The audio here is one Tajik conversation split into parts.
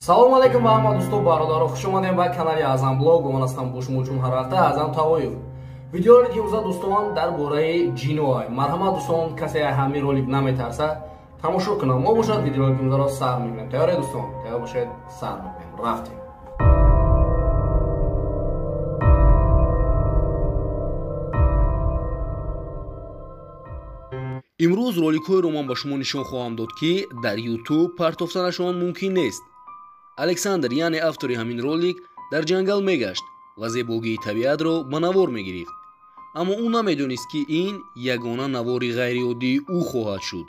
Салом алейкум ба ҳама дӯсту бародаро, хуш омадем ба канали Аъзам Блог. Ман ҳастам бо шумо чун ҳар вақта Аъзам Тавоев. Видеоролики имрӯза дӯстон дар бораи ҷиноай. Марҳамат дӯстон, касе ҳамин ролик наметарса тамошо кунам. Мо бошад видеоролики имрӯзаро сар мекунем. Тайёре дӯстон? Тайёр бошед, сар мекунем. Рафтем. Имрӯз роликҳоеро ман ба шумо нишон хоҳам дод, ки дар YouTube партофтанашон мумкин нест. Александр, яъне автори ҳамин ролик, дар ҷангал мегашт ва зебогии табиатро ба навор мегирифт. Аммо ӯ намедонист, ки ин ягона навори ғайриоддии ӯ хоҳад шуд.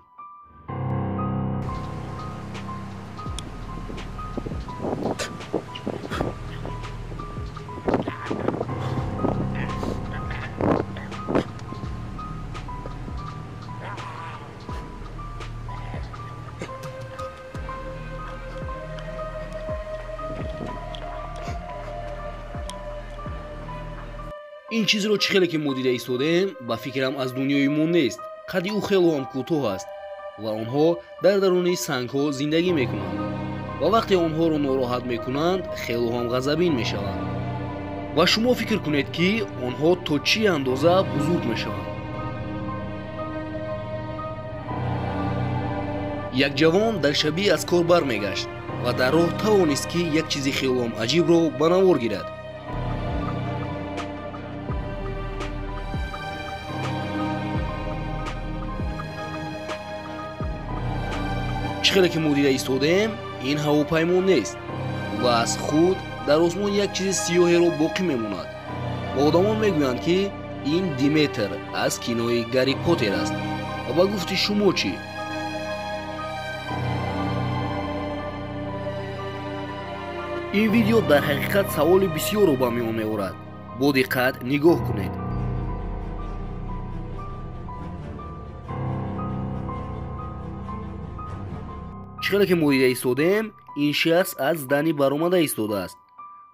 Ин чизро чӣ хеле ки мо дида истодаем, ба фикрам аз дунёи мо нест. Қадди ӯ хело ҳам кӯтоҳ аст ва онҳо дар даруни сангҳо зиндагӣ мекунанд ва вақте онҳоро нороҳат мекунанд, хело ҳам ғазабин мешаванд. Ва шумо фикр кунед, ки онҳо то чӣ андоза бузург мешаванд. Як ҷавон дар шабӣ аз кор бармегашт ва дар роҳ тавонист, ки як чизи хело ҳам аҷибро ба навор гирад. Чӣ хеле ки мо дида истодаем, ин ҳавопаймо нест ва аз худ дар осмон як чизи сиёҳеро боқӣ мемонад. Ва одамон мегӯянд, ки ин Диметр аз кинои Гарри Поттер аст. Ва ба гуфти шумо чӣ? Ин видео дар ҳақиқат саволи бисёрро ба миён меорад. Бо диққат нигоҳ кунед. Чӣ хеле ки мо дида истодаем, ин шахс аз дани баромада истодааст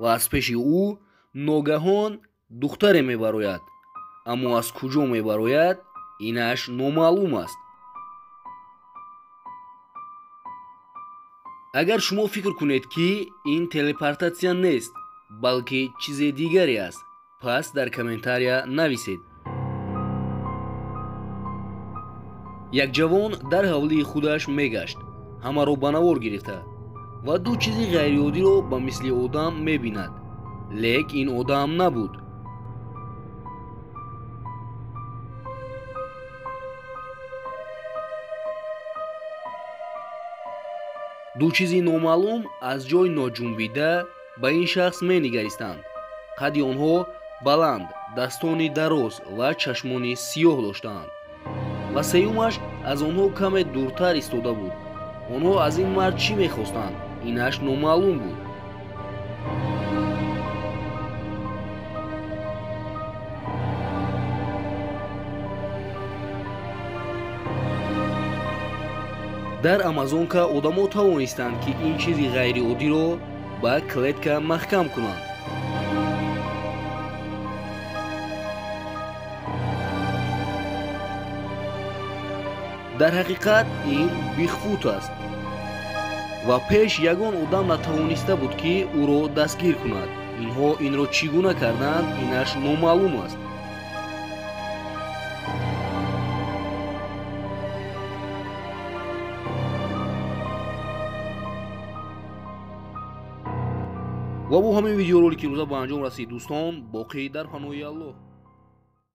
ва аз пеши ӯ ногаҳон духтаре мебарояд. Аммо аз куҷо мебарояд, инаш номаълум аст. Агар шумо фикр кунед, ки ин телепортатсия нест, балки чизе дигаре аст, пас дар комментария нависед. Як ҷавон дар ҳавлии худаш мегашт, ҳамаро ба навор гирифта ва ду чизи ғайриоддиро ба мисли одам мебинад. Лек ин одам набуд. Ду чизи номаълум аз ҷой ноҷунбида ба ин шахс менигаристанд. Қадди онҳо баланд, дастони дароз ва чашмони сиёҳ доштанд. Ва сеюмаш аз онҳо каме дуртар истода буд. Онҳо аз ин мард чӣ мехостанд, инаш номаълум буд. Дар Амазонка одамо тавонистанд, ки ин чизи ғайриоддиро ба клетка маҳкам кунанд. Дар ҳақиқат ин Бигфут аст ва пеш ягон одам натавониста буд, ки ӯро дастгир кунад. Инҳо инро чӣ гуна карданд, инаш номаълум аст. Ва бо ҳамин видеоролики имрӯза ба анҷом расид дӯстон. Боқӣ дар паноҳи Аллоҳ.